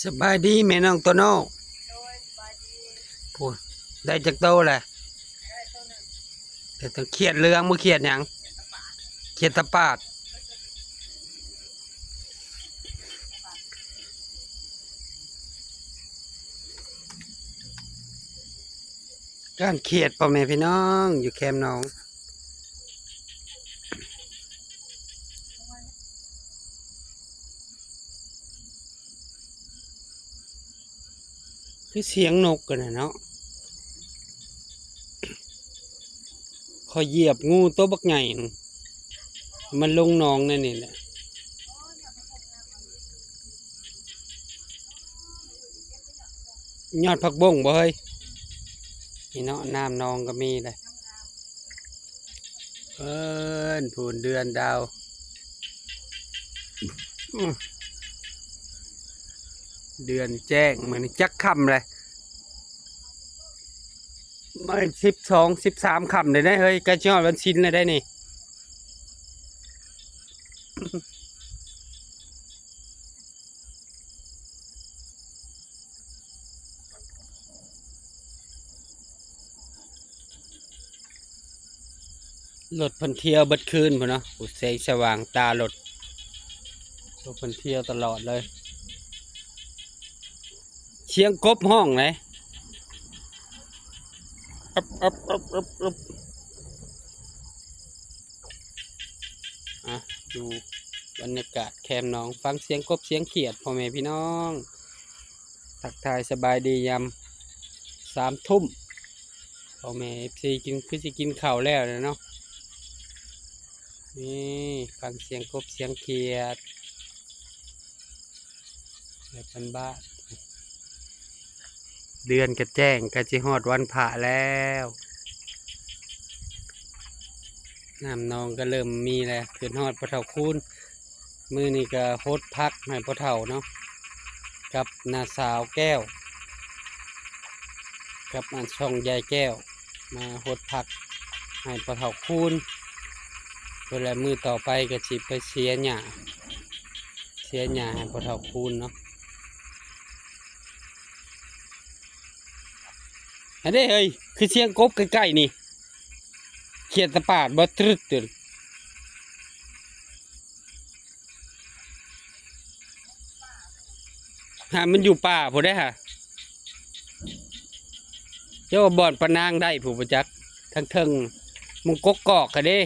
ສະບາຍດີແມ່ນ້ອງໂຕໂນ້. ໂດຍ ສະບາຍດີ. ພຸ້ນ ໄດ້ຈັກໂຕແຫຼະ? ໄດ້ໂຕໜຶ່ງ. ເຮັດຂຽດເຫຼືອງ ບໍ່ຂຽດຫຍັງ? ຂຽດຕະປາດ ຂຽດຕະປາດ. ການຂຽດ ພໍ່ແມ່ພີ່ນ້ອງ ຢູ່ແຄມໜອງ. ຄືສຽງນົກກັນນະເນາະ. ຂ້ອຍຢຽບງູໂຕບັກໃຫຍ່ ມັນລົງໜອງໃນນີ້ແຫຼະ. ຍອດຜັກບົ້ງບໍ່ເຮີ້ຍ? ນີ້ເນາະ ນ້ຳໜອງກໍມີເດ້. ເອີ ພຸ້ນເດືອນດາວ. ອືມ ເດືອນແຈ້ງ ມື້ນີ້ຈັກຄ່ຳແລ້ວ? ມື້ສິບສອງ ສິບສາມຄ່ຳແລ້ວເດ້ເຮີ້ຍ ໃກ້ຊິຮອດວັນສິນແລ້ວເດ້ນີ້. ລົດເພິ່ນທ່ຽວເບິດຄືນພຸ້ນເນາະ ໂອ້ ແສງສະຫວ່າງຕາລົດ. ລົດເພິ່ນທ່ຽວຕະຫຼອດເລີຍ. ສຽງກົບຮ້ອງເດ້. ອັບ ອັບ ອັບ ອັບ ອັບ. ອ່ະ ຢູ່ບັນຍາກາດແຄມໜອງ ຟັງສຽງກົບສຽງຂຽດ ພໍ່ແມ່ພີ່ນ້ອງ. ທັກທາຍສະບາຍດີຍາມສາມທຸ່ມ ພໍ່ແມ່ເອັຟຊີ ກິນ ຄືຊິກິນເຂົ້າແລ້ວແຫຼະເນາະ. ນີ້ ຟັງສຽງກົບສຽງຂຽດແບບບ້ານໆ. ເດືອນກະແຈ້ງ ໃກ້ຊິຮອດວັນພະແລ້ວ. ນ້ຳໜອງກໍເລີ່ມມີແລ້ວ ຂຶ້ນຮອດພໍ່ເຖົ້າຄູນ. ມື້ນີ້ກໍຫົດຜັກໃຫ້ພໍ່ເຖົ້າເນາະ ກັບນ້າສາວແກ້ວ ກັບອັນຊ່ອງຍາຍແກ້ວ ມາຫົດຜັກໃຫ້ພໍ່ເຖົ້າຄູນ. ເພິ່ນລະມື້ຕໍ່ໄປກໍຊິໄປເສຍຫຍ້າ ເສຍຫຍ້າໃຫ້ພໍ່ເຖົ້າຄູນເນາະ. ອັນເດ້ເຮີ້ຍ ຄືສຽງກົບໃກ້ໆນີ້ ຂຽດຕະປາດບໍ່? ຕຣຶດ ຕຣຶດ. ຫາ ມັນຢູ່ປ່າພຸ້ນເດ້ຫະ. ເຈົ້າວ່າບ່ອນປານາງໄດ້ພຸ້ນ ບໍ່ຈັກ ທາງເທິງ ມຸງກົກກອກຫັ້ນເດ້.